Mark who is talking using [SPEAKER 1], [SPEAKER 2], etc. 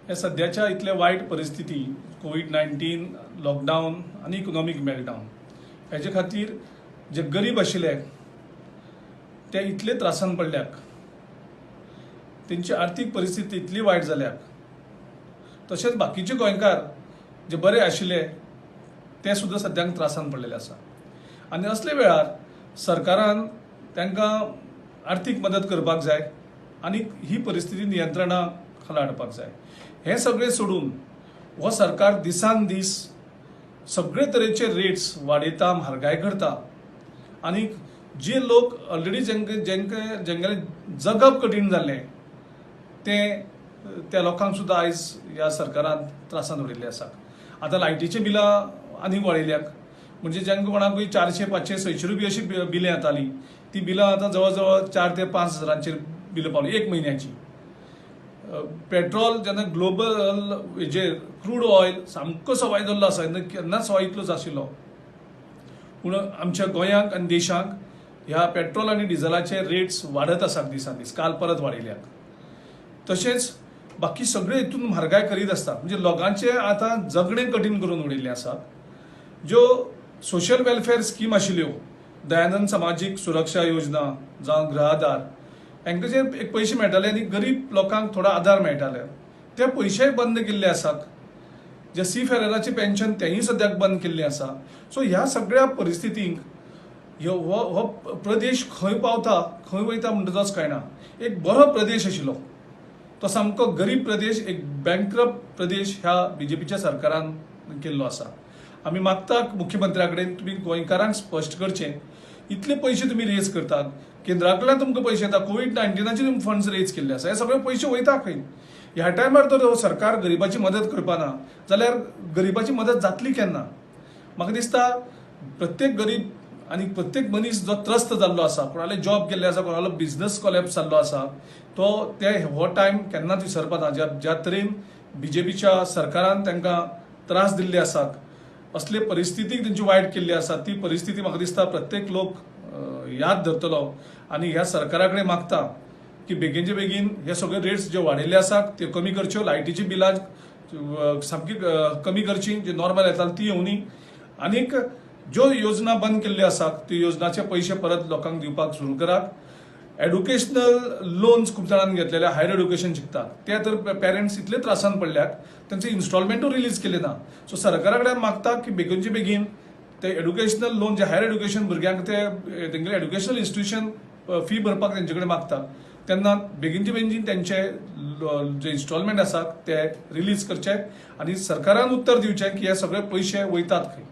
[SPEAKER 1] हे सद्याच्या इतले वायट परिस्थिती, कोवीड 19, लॉकडावन आनी इकॉनॉमीक मेल्टडावन, हेजे खातीर जे गरीब आशिल्ले ते इतले त्रासान पडल्यात, तेंची आर्थीक परिस्थिती इतली वायट जाल्या. तशेंच बाकीचे गोंयकार जे बरे आशिल्ले ते सुद्दां सद्याक त्रासान पडलेले आसा आनी असले वेळार सरकारान तांकां आर्थीक मदत करपाक जाय आनी ही परिस्थिती नियंत्रणा खाला हाडपाक जाय. हें सगळें सोडून हो सरकार दिसान दीस सगळे तरेचे रेट्स वाडयता, म्हारगाय करता आनी जे लोक ऑलरेडी जेंकां जेंगेलें जगप कठीण जाल्लें, ते त्या लोकांक सुद्दां आयज ह्या सरकारान त्रासान उडयल्ले आसा. आतां लायटीची बिलां आनीक वाडयल्यात. म्हणजे जांकां कोणाकूय 400, 500, 600 रुपया अशी बिलां येतालीं, ती बिलां आतां जवळ जवळ 4 ते 5 हजारांचेर बिलां पावली एक म्हयन्याची. पेट्रोल जेन्ना ग्लोबल हेजेर क्रूड ऑयल सामको सवाय जाल्लो आसा, केन्नाच सवाय इतलो आशिल्लो, पूण आमच्या गोंयांक आनी देशांक ह्या पेट्रोल आनी डिझलाचे रेट्स वाडत आसात दिसान दीस. काल परत वाडयल्यात. तशेंच बाकी सगळे हितून म्हारगाय करीत आसता. म्हणजे लोकांचे आतां जगणें कठीण करून उडयल्लें आसा. ज्यो सोशल वेलफेअर स्कीम आशिल्ल्यो, दयानंद समाजीक सुरक्षा योजना जावं गृहाधार, हांकां जे एक पयशे मेळटाले आनी गरीब लोकांक थोडो आदार मेळटाले, ते पयशेय बंद केल्ले आसात. जे सी फेरराचे पेन्शन तेंय सद्याक बंद केल्लें आसा. सो ह्या सगळ्या परिस्थितींक ह्यो हो हो प्रदेश खंय पावता, खंय वयता म्हणटकच कळना. एक बरो प्रदेश आशिल्लो तो सामको गरीब प्रदेश, एक बँकरप्ट प्रदेश ह्या बीजेपीच्या सरकारान केल्लो आसा. आमी मागता मुख्यमंत्र्या कडेन, तुमी गोंयकारांक स्पश्ट करचें, इतले पयशे तुमी रेज करतात, केंद्रा कडल्यान तुमकां पयशे येता, कोवीड 19आचे तुमी फंड्स रेज केल्ले आसा, हे सगळे पयशे वयता खंय? ह्या टायमार जर हो सरकार गरिबाची मदत करपाना जाल्यार गरिबाची मदत जातली केन्ना? म्हाका दिसता प्रत्येक गरीब आनी प्रत्येक मनीस जो त्रस्त जाल्लो आसा, कोणाले जॉब गेल्ले आसा, कोणालो बिझनस कोलॅप्स जाल्लो आसा, तो ते हो टायम केन्नाच विसरपाना, ज्या ज्या तरेन बीजेपीच्या सरकारान तांकां त्रास दिल्ले आसात, असले परिस्थितीक तेंची वायट केल्ली आसा. ती परिस्थिती म्हाका दिसता प्रत्येक लोक याद धरतलो आनी ह्या सरकारा कडेन मागता की बेगीनचे बेगीन हे सगळे रेट्स जे वाडयल्ले आसात त्यो कमी करच्यो, लायटीची बिलां सामकी कमी करची, जी नॉर्मल येताली ती येवनी आनीक ज्यो योजना बंद केल्ल्यो आसात त्यो योजनाचे पयशे परत लोकांक दिवपाक सुरू करात. एड्युकेशनल लोन्स खूब जाणांनी घेतलेले, हायर एड्युकेशन शिकतात ते तर पेरंट्स इतले त्रासान पडल्यात, तांचे इन्स्टॉलमेंटूय रिलीज केले ना. सो सरकारा कडेन मागता की बेगीनचे बेगीन ते एड्युकेशनल लोन जे हायर एड्युकेशन भुरग्यांक ते तेंगेले एड्युकेशनल इन्स्टिट्यूशन फी भरपाक तेंचे कडेन मागता तेन्ना बेगीनचे बेगीन तेंचे जे इन्स्टॉलमेंट आसात ते रिलीज करचे आनी सरकारान उत्तर दिवचें की हे सगळे पयशे वयतात खंय.